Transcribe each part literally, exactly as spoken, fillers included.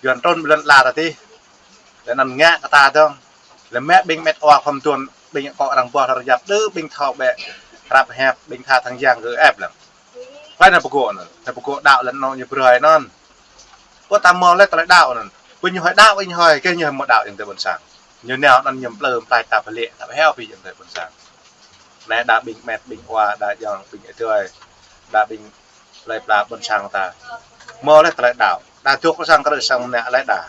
Yuan trŭn ƀơi lŏn ala ta tih. Lĕ anŭn ngă kơ ta dơ̆ng. Lĕ mă ƀing met wa khŏm tuan ƀing akŏ arăng boh arăng yap đơ ƀing thâo ƀĕ. Hrăp hĕp ƀing tha thăng yang gơ̆ ĕp lăng. Hlơi anŭn pơgŏ anŭn. Anŭn pơgŏ đaŏ lĕ anŭn ñu brơi anŭn. Pô ta mơ̆ lĕ tơlơi đaŏ anŭn. Pô ñu hơi đaŏ, ñu hơi, kơ ñu mơ̆ đaŏ yang tơ ƀôn sang. Ñu nao anŭn ñu plư plai ta pơlĕ ta pơheo ƀing yang tơ ƀôn sang. Anai đa ƀing met ƀing wa, đa yang ƀing adơi. Đa ƀing plơi pla ƀôn sang ta. Mơ̆ lĕ tơlơi đaŏ. Đa dŏ sang krư̆ sang mơnă lĕ đa.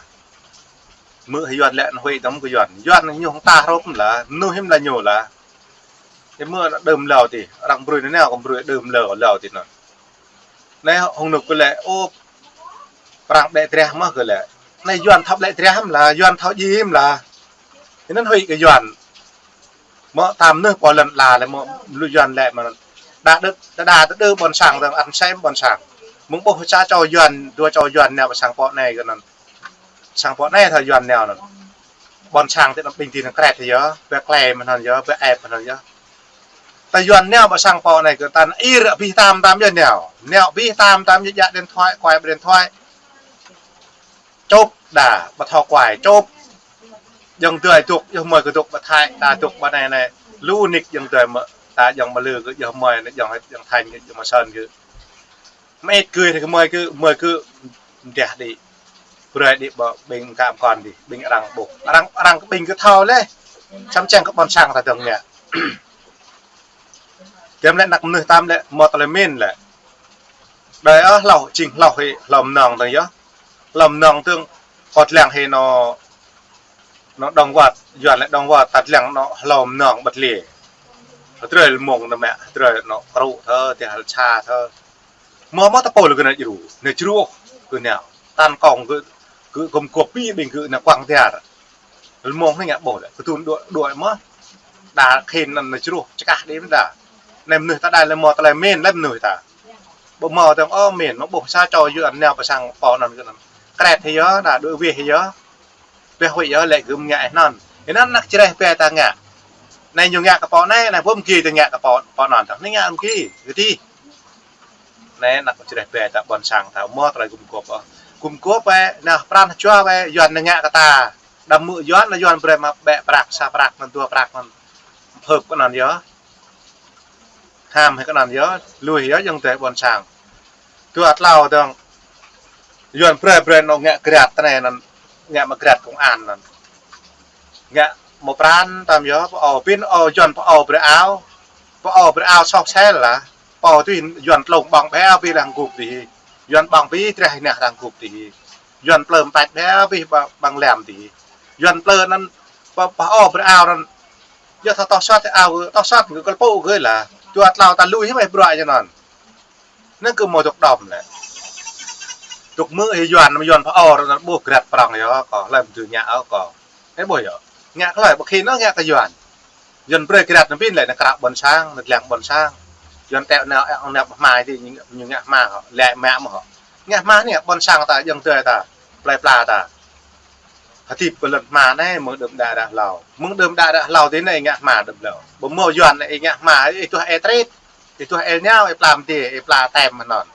Mơ̆ hĭ Yuan lĕ anŭn huĭ tơm kơ Yuan. Yuan ñu hăng ta hrŏm lah, mơnuih hiư̆m lah ñu lah. Ih mơ̆ đơm hlâo tih, arăng brơi anai nao kơ brơi đơm hlâo, hlâo tih anŭn. Anai hŏng anŭn kơ lĕ, ôh, arăng ƀĕ drah mơ̆ kơ lĕ. Anai Yuan thâo ƀĕ drah mơ̆ lah, Yuan thâo djai mơ̆ lah. Anŭn huĭ kơ Yuan. Mơ̆ tam nơh pô lŏn ala lĕ mơ̆ lu Yuan lĕ mơ̆. Đa đơ, đa đơ ƀôn sang dơ̆ng ăn sem ƀôn sang. Mơ̆ng ƀuh sa čô Yuan, dua čô Yuan nao pơ sang pô anai kơ anŭn. Sang pô anai thâo Yuan nao anŭn. Ƀôn sang tơ anŭn ƀing tih anŭn kret yơh, ƀĕ klei mơ̆n anŭn yơh, ƀĕ ĕp mơ̆n anŭn yơh. Ta Yuan nao pơ sang pô anai kơ ta anŭn ir abih tam tam yơh nao. Nao abih tam tam yơh djă điện thoại, kuai ƀơi điện thoại. Čŏp đa, ƀu thâo kuai, čŏp. Yang adơi dŏ, yơh mơi kơ dŏ ƀơi Thái, ta dŏ ƀơi anai anai. Lu nik yang adơi mơ̆, ta yang Mlư kơ, yơh mơi anai, yang, yang Thanh kơ, yang Msơn kơ. Mơit kơ, kơ mơi kơ, mơi kơ, mơdah đĭ. Brơi đĭ ƀơi ƀing kam kon đĭ, ƀing arăng ƀuh. Arăng, arăng kơ ƀing kơ thâo lĕ. Čăm čeng kơ ƀôn sang ta dơ̆ng ngă. Tơm lĕ anăk mơnuih tam lĕ, mơ̆ tơlơi min lĕ. Đơi ôh, hlâo, jing hlâo hĭ, hlâo mơnơ̆ng dơ̆ng yơh. Hlâo mơnơ̆ng dơ̆ng, kơ lăng hĭ anŭn, anŭn dŏng wơ̆t, Yuan lĕ dŏng wơ̆t, ta lăng anŭn hlâo mơnơ̆ng ƀơi lĕ. Hơdrơi lơmông anŭn mă, hơdrơi anŭn krŭ thơ, tih hal čha thơ. Mơ̆ mơ̆ ta pô lĕ kơ anai djru, anai djru, kơ anai. Tăn kông kơ, kơ gum gôp ƀing kơ anai kuăng tiar. Lơmông anai ngă ƀuh lĕ, kơ tun đuaĭ, đuaĭ mơ̆. Đa khĭn anŭn anai djru, čơkah đĭ mơ̆ đa. Anai mơnuih ta đa lĕ mơ̆ tơlơi min lĕ mơnuih ta. Ƀu mơ̆ tơ̆ng ôh min, mơ̆ ƀuh sa čô Yuan nao pơ sang pô anŭn kơ anŭn. Kret hĭ yơh, đa đuaĭ wih hĭ yơh. Ƀĕ huĭ yơh lĕ gơ̆ ngă anŭn. Anŭn anăk čơreh ƀe ta ngă. Anai ñu ngă kơ pô anai, anai ƀu mơgi ta ngă kơ pô, pô anŭn ta. Anai ngă mơgi, gơ̆ tih. Anai anăk čơreh ƀe ta ƀôn sang ta mơ̆ tơlơi gum gôp ôh. Gum gôp ƀĕ, anai pran jua ƀĕ, Yuan anai ngă kơ ta. Đăm mơ̆ Yuan, anai Yuan brơi mă ƀĕ prăk, sa prăk, anŭn dua prăk, anŭn. Phơp kơ anŭn yơh. Ham hĭ kơ anŭn yơh, lui hĭ yơh, yang adơi ƀôn sang. Dua tlâo dơ̆ng. Yuan brơi brơi anŭn ngă grăt tơ anai anŭn, ngă mă grăt công an anŭn. Ngă mơ̆ pran tam yơh, pơ âu pin âu Yuan pơ âu brơi ao. Pơ âu brơi ao soh sel lah. Pơ âu tui Yuan tlông ƀơ̆ng ƀĕ ƀing lăng gŭp tih. Yuan ƀơ̆ng ƀing drah anai lăng gŭp tih. Yuan plơm tač ƀĕ ƀing ƀăng lăm tih. Yuan plơm anŭn pơ, pơ âu brơi ao anŭn. Yơh thâo tŏh sat ao gơ̆, tŏh sat gơ̆ kơl pô gơ̆ lah. Dua tlâo ta lui hĭ mơ̆ bruă ñu anŭn. Anŭn kơ mơ̆ dŏ đom lĕ. Dŏ mơ̆ hĭ Yuan, Yuan pơ âu anŭn ƀuh grăt prong yơh kơ, hlơi mơ̆ tui ngă ôh kơ. Ih ƀuh yơh. Ngă kơ hlơi, ƀu khĭn ôh ngă kơ Yuan. Yuan brơi grăt anŭn pin lĕ anŭn krăp ƀôn sang, anŭn lăng ƀôn sang. Yuan teo anŭn, anŭn hma tih, ñu, ñu ngă hma hŏ, lĕ mă mơ̆ hŏ. Ngă hma anai ƀôn sang ta, yang adơi ta, plơi pla ta. Hơdip pơ lŏn hma anai mơ̆ng đưm đă đă hlâo. Mơ̆ng đưm đă đă hlâo tih anai ngă hma đưm hlâo. Ƀu mơ̆ Yuan anai ngă hma, ih tuah ih trit, ih tuah ih nao, ih pla mơdê, ih pla tem mơnơ̆ng.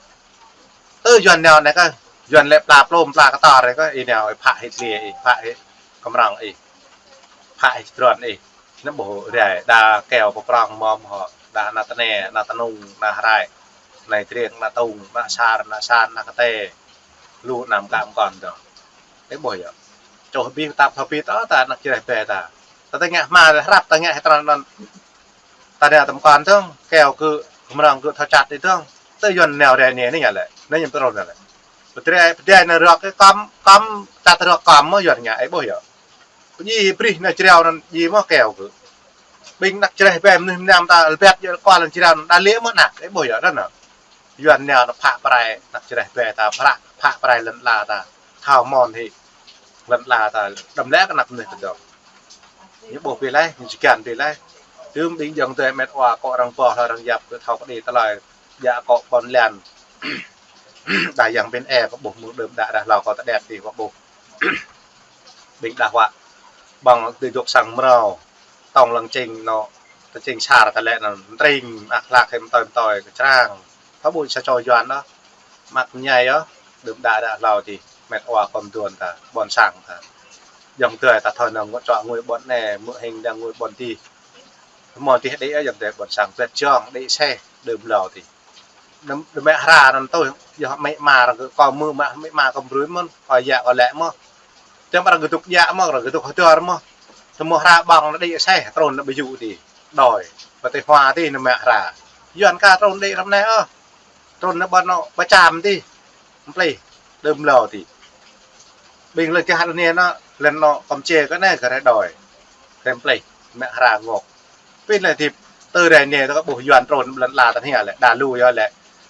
Tơ Yuan nao anai kơ, Yuan lĕ pla plôm, pla kơtor anai kơ, ih nao, ih phă hĭ tli, ih phă hĭ kơmrŏng ih, phă hĭ čơdron ih. Anŭn ƀuh rai, đa keo pơprong mơ̆m hŏ, đa ană tơne, ană tơnung, ană hrai, ană triêng, ană tung, ană sar, ană san, ană kơtê. Lu anăm kam kon dơ̆ng. Ih ƀuh yơh. Čoh ƀing tap thâo ƀing ta, ta anăk čơreh ƀe ta. Ta tơ ngă hma hrăp, ta ngă hơtrăn anŭn. Ta anai tơm kon dơ̆ng, keo kơ, kơmrŏng kơ thâo čăt đĭ dơ̆ng. Tơ Yuan nao rai anai, anai ngă lĕ. Anai ñu pơtrun anai lĕ. Pơdrai, pơdrai anai rơ̆k kơ kăm, kăm, čăt rơ̆k kăm mơ̆ Yuan ngă, ih ƀuh yơh. Pơdjai brih anai jrao anŭn djai mơ̆ keo kơ. Ƀing anăk čơreh ƀe mơnuih mơnam ta lơbet yơh kơ lŏn jrao anŭn đa lĕ mơ̆ anăk, ih ƀuh yơh anŭn. Yuan nao anŭn phă prai anăk čơreh ƀe ta, phă, phă prai lŏn ala ta. Thâo mơ̆n hĭ. Lŏn ala ta, đăm lĕ kơ anăk mơnuih tơdŏng. Ñu ƀuh ƀi laih, ñu čơgăn ƀi laih. Tơm ƀing yang adơi met wa akŏ arăng boh, arăng yap kơ thâo kơđi tơlơi. Djă akŏ ƀôn lan. Đa yang pin e kơ ƀuh mơ̆ng đưm đă đă hlâo kơ tơđet tih kơ ƀuh. Ƀing đah wă. Ƀơ̆ng tơdŏ sang mrâo. Tŏng lăng čing anŭn. Tơ čing sar tơlĕ anŭn. Tring, mă hlak hĭ mơtơi mơtơi kơ črang. Thâo ƀuh sa čô Yuan anŭn. Mă mơñai yơh. Đưm đă đă hlâo tih. met wa khŏm duôn ta, ƀôn sang ta. Ayŏng adơi ta thâo nao ngui čuă ngui ƀôn anai, mơ̆ hing dang ngui ƀôn adih. Mơ̆ adih đĭ ayŏng adơi ƀôn sang pet jong đĭ seh đưm hlâo adih. Đưm, đưm mă hra anŭn tui, yơh mă ma arăng kơ kâo mơ̆, mă, mă ma kâo brui mơ̆n, kâo yă kâo lĕ mơ̆. Tơm arăng kơ dŏ yă mơ̆, arăng kơ dŏ hơdơr mơ̆. Tơm mơ̆ hra ƀơ̆ng anŭn đĭ seh, trŭn anŭn ƀu djơ̆ adih. Đơi, pơtê hua adih anŭn mă hra. Yuan ka trŭn đĭ răm anai ôh. Trŭn anŭn ƀôn anŏ ƀă čăm adih. Mplih, đưm hlâo adih. Ƀing lĕ kơ hăt anai anŭn, lĕ anŏ Kampuchia kơ anai kơ rai đơi. Tơm mplih, mă hra ngŏk. Pĭt lĕ tip, tơ rai anai tơ kơ ƀuh Yuan trŭn lăn ala ta anai lĕ, đa lu yơh lĕ.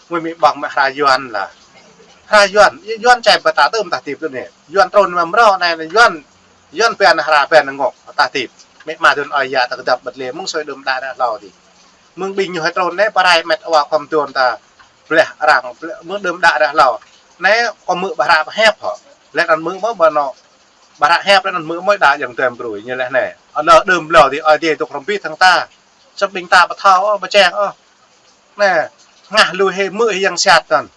Ngui mĭ ƀơ̆ng mă hra Yuan lah. Hra Yuan, Yuan čai pơtă tơm ta tip tơ anai. Yuan trŭn mă mrâo anai Yuan, Yuan pĕn hra pĕn ngŏk, ta tip. Mĕ ma dun ơi yă ta kơdăp bơt lĕ, mơ̆ng sui đưm đă ră hlâo adih. Mơ̆ng ƀing ñu hơtrŭn anai, pơrai met wa khŏm duôn ta, bleh arăng, bleh, mơ̆ng đưm đă ră hlâo. Anai, kâo mơ̆ ƀă hra pơhep hŏ. Lĕ anŭn mơ̆ mơ̆ ƀă anŏ. Ƀă hra hep lĕ anŭn mơ̆ mơ̆ đa ayŏng adơi brui, ñu lĕ anai. Anŭn đưm hlâo adih, ơi adih dŏ hrŏm bit hăng ta. Săp ƀing ta pơthâo, ơ, pơčeng, ơ. Anai, ngă lui hĭ mơ̆ hĭ yang siat anŭn.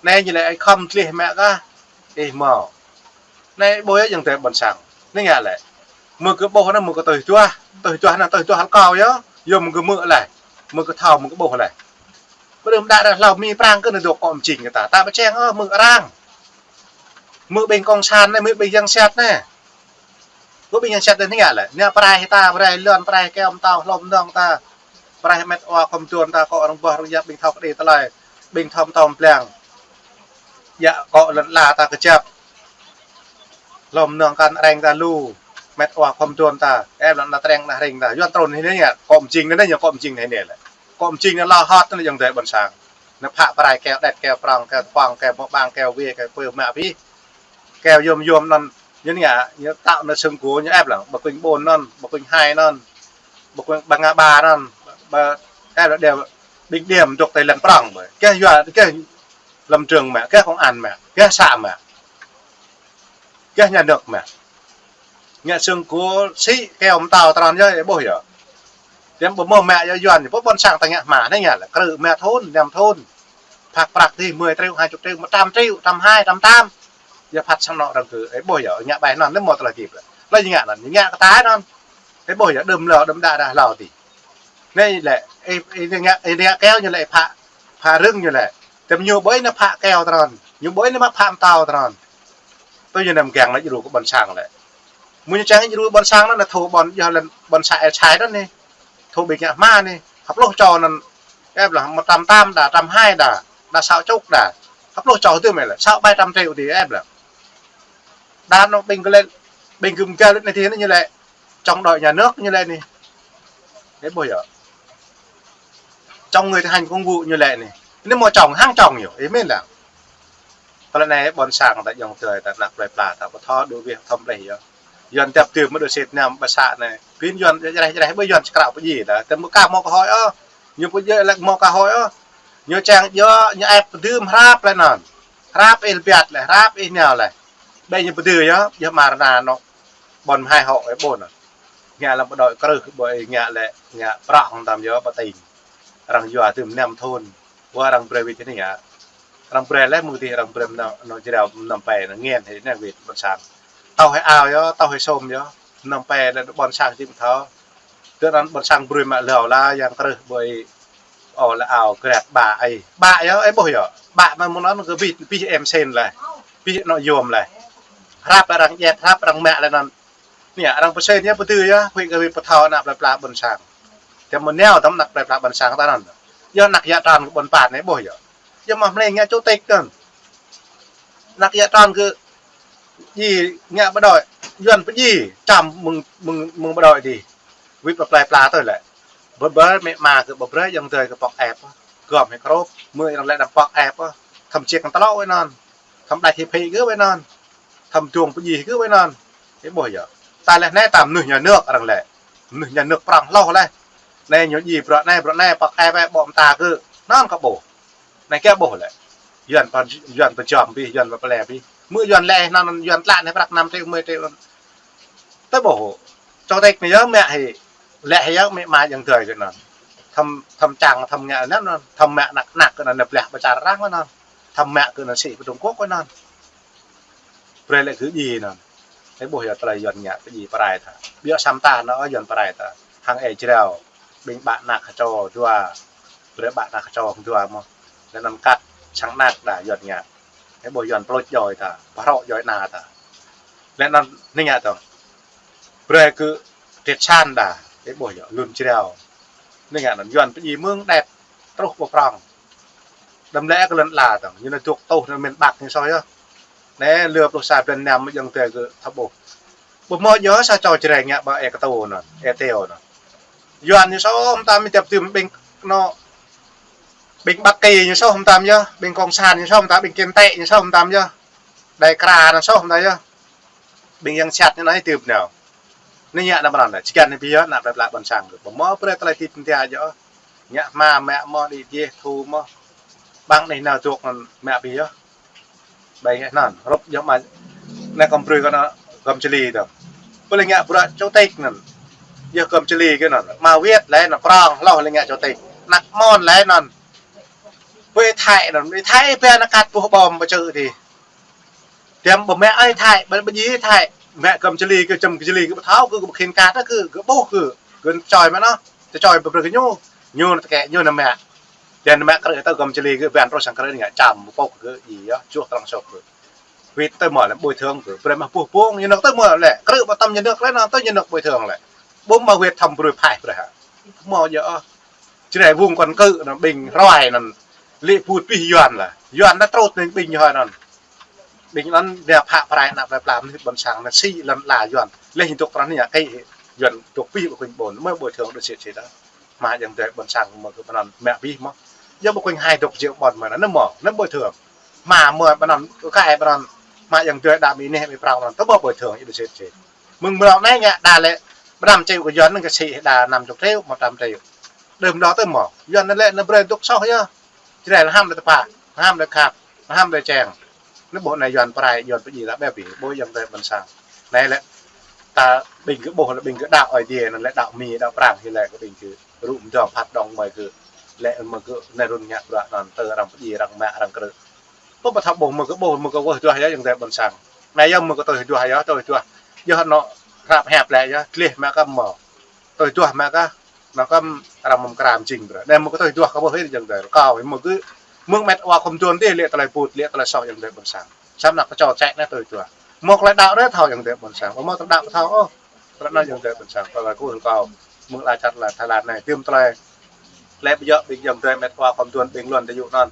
Anai ñu lĕ ai khŏm tlih mă kah. Ih mâo. Anai ƀuh yơh ayŏng adơi ƀôn sang. Anai ngă lĕ. Mơ̆ kơ ƀuh anŭn mơ̆ kơ tui duah. Tui duah anŭn tui duah hăl kâo yơh. Yơh mơ̆ kơ mơ̆ lĕ. Mơ̆ kơ thâo mơ̆ kơ ƀuh lĕ. Pơđưm đă ră hlâo mi prang kơ anŭn dŏ kơ mơjing kơ ta. Ta pơčeng ơ mơ̆ arăng. Mơ̆ ƀing kông san anai, mơ̆ ƀing yang siat anai. Kơ ƀing yang siat anai ngă lĕ. Anai pơrai hĭ ta, pơrai lŏn, pơrai keo mơtâo hlŏm nong ta. Pơrai hĭ met wa khŏm duôn ta, kơ arăng ƀuh arăng yap ƀing thâo kơđi tơlơi. Ƀing thâo mơtâo mơblang. Yă kơ lŏn ala ta kơjăp. Hlŏm nong kăn areng ta lu. Met wa khŏm duôn ta. Ĕp lŏn ala treng anai ring ta. Yuan trŭn anai ngă. Kơ mơjing anai ngă, kơ mơjing anai lĕ. Kơ mơjing anai lŏ hŏt anai ayŏng adơi ƀôn sang. Anai phă pơrai keo đĕt, keo prong, keo tơpŏng, keo mơ̆ ƀang, keo wê, keo pơ mă pih. Keo yôm yôm anŭn, ñu ngă, ñu tao anŭn sưng gô, ñu ĕp lăng, ƀă kuing ƀôn anŭn, ƀă kuing hai anŭn, ƀă kuing ƀă ngă ƀă anŭn, ƀă, ĕp lăng đeo, ƀing đêm dŏ tơi lăng prong ƀơi. Gah yua, gah lâm trường mă, gah công an mă, gah xã mă, gah nhà nước mă. Ngă sưng gô sĭ keo mơtâo trơn yơh, ih ƀuh yơh. Tơm ƀu mơ̆ mă yơh Yuan, ƀu ƀôn sang ta ngă hma, anai ngă lĕ, krư̆ mă thun, năm thun. Phak prăk adih mười triệu, hai chục triệu, một trăm triệu, trăm hai, trăm tám. Yơh phat sang anŏ arăng kơ, ih ƀuh yơh, ngă ƀai anŭn, anai mơ̆ tơlơi tip lĕ. Lĕ ngă anŭn, ngă kơ ta anŭn. Ih ƀuh yơh, đưm hlâo, đưm đă ră hlâo adih. Anai lĕ, ih, ih ngă, ih ngă keo ñu lĕ phă, phă rơ̆ng ñu lĕ. Tơm ñu ƀơi anai phă keo trơn, ñu ƀơi anai mă phă mơtâo trơn. Tui ñu anăm kiăng lĕ djru kơ ƀôn sang lĕ. Mơ̆ ñu čang djru ƀôn sang anŭn, anai thâo ƀôn, yơh lĕ ƀôn sang ih čai anŭn anai. Thâo ƀing ngă hma anai. Hăp hluh čô anŭn, ĕp lăng, một trăm tám đa, trăm hai đa, đa sáu chục đa. Hăp hluh čô tơm mơ̆ lĕ, sáu bảy trăm triệu adih ĕp lăng. Đa anŏ ƀing kơ lĕ, ƀing gum găl anai adih anai ñu lĕ. Chống đối nhà nước ñu lĕ anai. Ih ƀuh yơh. Chống người thi hành công vụ ñu lĕ anai. Anai mơ̆ chống, hăng chống yơh, ih mĭn lăng. Tơlơi anai ƀôn sang ta ayŏng adơi ta ană plơi pla ta ƀu thâo đu wih thâo mplih yơh. Yuan dăp tơm mơ̆ đu sĭt năm ƀă să anai. Pĭn Yuan jreh jreh ƀơi Yuan skrao pơdjai ta. Tơm mơ̆ ka mâo cơ hội ôh. Ñu pơdjai lĕ mâo cơ hội ôh. Ñu čang djơ̆, ñu ĕp pơđưm hrăp lĕ anŭn. Hrăp ih lĕ biăt lĕ, hrăp ih nao lĕ. Ƀơi ñu pơdjai yơh, yơh mơ̆ ră anai anŏ. Ƀôn hai hộ ih ƀuh anŭn. Ngă lăm bộ đội krư̆, ƀơi ngă lĕ, ngă prong tam yơh ƀă tĭng. Arăng yua tơm năm thun. Wa arăng brơi wĭt anai ngă. Arăng brơi lĕ mơ̆ng adih arăng brơi anŏ, anŏ jrao mơnam pe anŭn ngăn hĭ anai wĭt ƀôn sang. Tơl hĭ ao yơh, tơl hĭ sôm yơh. Mơnam pe lĕ ƀôn sang či mơ̆ thâo. Tơl anŭn ƀôn sang brơi mă hlâo lah yang krư̆ ƀơi ôh lĕ ao grep ƀă ai. Ƀă yơh, ih ƀuh yơh. Ƀă mă mơ̆ng anŭn kơ bit, bit em sen lĕ. Bit anŏ yôm lĕ. Hrăp arăng jet, hrăp arăng mă lĕ anŭn. Anai arăng pơsen yơh, pơdjai yơh, huĭ kơ wĭt pơthâo ană plơi pla ƀôn sang. Tơm mơ̆ nao tơm ană plơi pla ƀôn sang ta anŭn. Yơh ană yă trăn kơ ƀôn pă anai ƀuh yơh. Yơh mă mlei ngă chủ tịch anŭn. Ană yă trăn kơ djai ngă bộ đội, Yuan pơdjai, čăm mơ̆ng, mơ̆ng, mơ̆ng bộ đội adih. Wĭt pơ plơi pla tui lĕ. Bơ bơ mĕ ma kơ bơ brơi ayŏng adơi kơ pŏk ĕp. Gŏm hĭ krôp, mơ̆ arăng lĕ đăm pŏk ĕp. Thăm čiek kăn tơlŏ wai anŭn. Thăm đač hĭ phĭ kơ wai anŭn. Thăm tuông pơdjai kơ wai anŭn. Ih ƀuh yơh. Ta lĕ anai ta mơnuih nhà nước arăng lĕ. Mơnuih nhà nước prong hloh lĕ. Anai ñu djai bruă anai, bruă anai, pŏk ĕp, ĕp ƀô̆ mơta kơ. Anŭn kơ ƀuh. Anai kơ ƀuh lĕ. Yuan pơ, Yuan pơjŏng bih, Yuan pơplĕ bih. Mơ̆ Yuan lĕ anŭn, Yuan tlă anai prăk năm triệu, mười triệu. Tơ ƀuh. Chủ tịch anai yơh mă hĭ. Lĕ hĭ yơh mĕ ma ayŏng adơi kơ anŭn. Thăm, thăm čang, thăm ngă anŭn, thăm mă anăk anăk kơ anŭn, anai bleh pơčar arăng anŭn. Thăm mă kơ anŭn sĭ pơdrŏng kŏk kơ anŭn. Brơi lĕ gơ̆ djai anŭn. Ih ƀuh yơh tơlơi Yuan ngă pơdjai pơrai ta. Biă sam ta anŭn Yuan pơrai ta. Hăng ih jrao. Ƀing ƀă năk kơčô dua. Brơi ƀă năk kơčô dua mơ̆n. Lĕ anŭn kăt sang năk đa Yuan ngă. Ih ƀuh Yuan pơlôč djai ta. Pơhrŏ djai ană ta. Lĕ anŭn anai ngă tŏng. Brơi gơ̆ triệt sản đa. Ih ƀuh yơh lŏn jrao. Anai ngă anŭn Yuan pơdjai mơ̆ng đet. Truh pơ prŏng. Đăm lĕ kơ lŏn ala tŏng. Ñu anŭn dŏ tuh anŭn miền Bắc ñu soh yơh. Anai lơ pluh sa blan năm mơ̆ng ayŏng adơi gơ̆ thâo ƀuh. Ƀu hmâo djơ̆ sa čô Jrai ngă ƀă ih kơtô anŭn, ih teo anŭn. Yuan ñu soh mơtam, ih tep tưm ƀing anŭn, ƀing Bắc Kỳ ñu soh mơtam yơh, ƀing Cộng sản ñu soh mơtam, ƀing Kiến Tệ ñu soh mơtam yơh. Đai Kra anŭn soh mơtam yơh. Ƀing yang sat ñu anai tưm nao. Anai ngă anŭn pran anai, či kiăng anai pioh, ană plơi pla ƀôn sang gơ̆. Ƀu hmâo brơi tơlơi tip tia djơ̆. Ngă hma mă mơ̆ đĭ djeh thu mơ̆. Ƀăng anai nao dŏ anŭn mă pioh. Ƀai hĕ anŭn, rup djơ̆ mă, anai kơm brơi kơ anŭn, gơm čơli tŏng. Pơ lĕ ngă bruă chủ tịch anŭn. Yơh gơm čơli kơ anŭn. Mă wơ̆t lĕ anŭn prŏng, hloh lĕ ngă chủ tịch. Anăk mơ̆n lĕ anŭn. Pơ Thái anŭn, Thái pơ anăk kăt ƀuh bom ƀu čơ̆ dih. Tiăm ƀu mă ih Thái, ƀu, ƀu djai ih Thái. Mă gơm čơli kơ, čăm čơli kơ ƀu thâo kơ, kơ ƀu khĭn kăt kơ, kơ ƀuh kơ. Kơ čoi mă anŭn, čoi ƀu brơi kơ ñu. Ñu anŭn tơkĕ, ñu anŭn mă. Tiăm mă krư̆ tơ gơm čơli kơ, ƀan rŏ sang krư̆ anai ngă čăm, pŏk kơ, djai yơh, čuh trŏng sŏk kơ. Wĭt tơ mơ̆ lĕ bồi thường kơ, brơi mă ƀuh ƀong, ñu anŭn tơ mơ̆ lĕ, krư̆ ƀu tơm ñu anŭn lĕ, anŭn tơ ñu anŭn bồi thường lĕ. Ƀu mă wĭt thăm brơi phaih brơi hă. Hmâo djơ̆. Jrai wung kăn kơ anŭn ƀing hrơi anŭn. Lĕ put pih Yuan lah. Yuan anŭn trŭt anŭn ƀing Yuan anŭn. Ƀing anŭn đa phă pơrai ană plơi pla mơnuih ƀôn sang anŭn sĭ lŏn ala Yuan. Lĕ hin dŏ pran anai ngă kơ Yuan dŏ pih ƀu kơnh ƀôn. Mơ̆ bồi thường đôč sĭt sĭt đa. Hmâo ayŏng adơi ƀôn sang mơ̆ kơ pơanăn mă pih mơ̆. Yua ƀu kơnh hai dŏ jĕ ƀôn mơ̆ anŭn mơ̆. Anŭn bồi thường. Hmâo mơ̆ pơanăn kơ kai pơanăn. Hmâo ayŏng adơi đa mĭ neh mĭ prŏng pơanăn. Tơ ƀu bồi thường đôč sĭt sĭt. Mơ̆ng mơ̆ anai ngă đa lĕ. Pơanăn triệu kơ Yuan anŭn kơ sĭ đa năm chục triệu, một trăm triệu. Đơm đo tơ mơ̆. Yuan anŭn lĕ anŭn brơi dŏ soh yơh. Jrai lĕ hăm lĕ tơpă, hăm lĕ khăp, hăm lĕ čeng. Anŭn ƀuh anai Yuan pơrai, Yuan pơdjai lă ƀĕ ƀĭ, ƀuh ayŏng adơi ƀôn sang. Anai lĕ ta ƀing gơ̆ ƀuh lĕ ƀing gơ̆ đaŏ Ơi Adai, anŭn lĕ đaŏ Mi, đaŏ Prang, hĭ lĕ kơ ƀing gơ̆ rŭ mơdơ̆ng phat dŏng mơi gơ̆, lĕ mơ̆ gơ̆ anai run ngă bruă anŭn tơ arăng pơdjai arăng mă arăng krư̆. Ƀu ƀu thâo ƀuh mơ̆ gơ̆ ƀuh, mơ̆ gơ̆ wơh duah yơh ayŏng adơi ƀôn sang. Anai yơh mơ̆ gơ̆ tui duah yơh, tui duah. Yơh anŭn hrăp hĕp lĕ yơh, gleh mă kơ mơ̆. Tui duah mă kơ Anŭn kơ arăng mơ̆ng kram jing brơi. Anai mơ̆ kơ tui duah kơ ƀuh hĭ ayŏng adơi. Kâo mơ̆ gơ̆ mơ̆ng met wa khŏm duôn dih lĕ tơlơi put, lĕ tơlơi soh ayŏng adơi ƀôn sang. Samơ̆ anăk kơčô čĕ anai tui duah. Mơ̆ tơlơi đaŏ anai thâo ayŏng adơi ƀôn sang. Mơ̆ tơlơi đaŏ thâo ôh. Tơlơi anŭn ayŏng adơi ƀôn sang. Tơlơi kơ hil kâo. Mơ̆ng ala čar la Thái Lan anai. Tơm tơlơi. Lĕ ƀu djơ̆ ƀing ayŏng adơi met wa khŏm duôn ƀing lŏn tơ yŭ anŭn.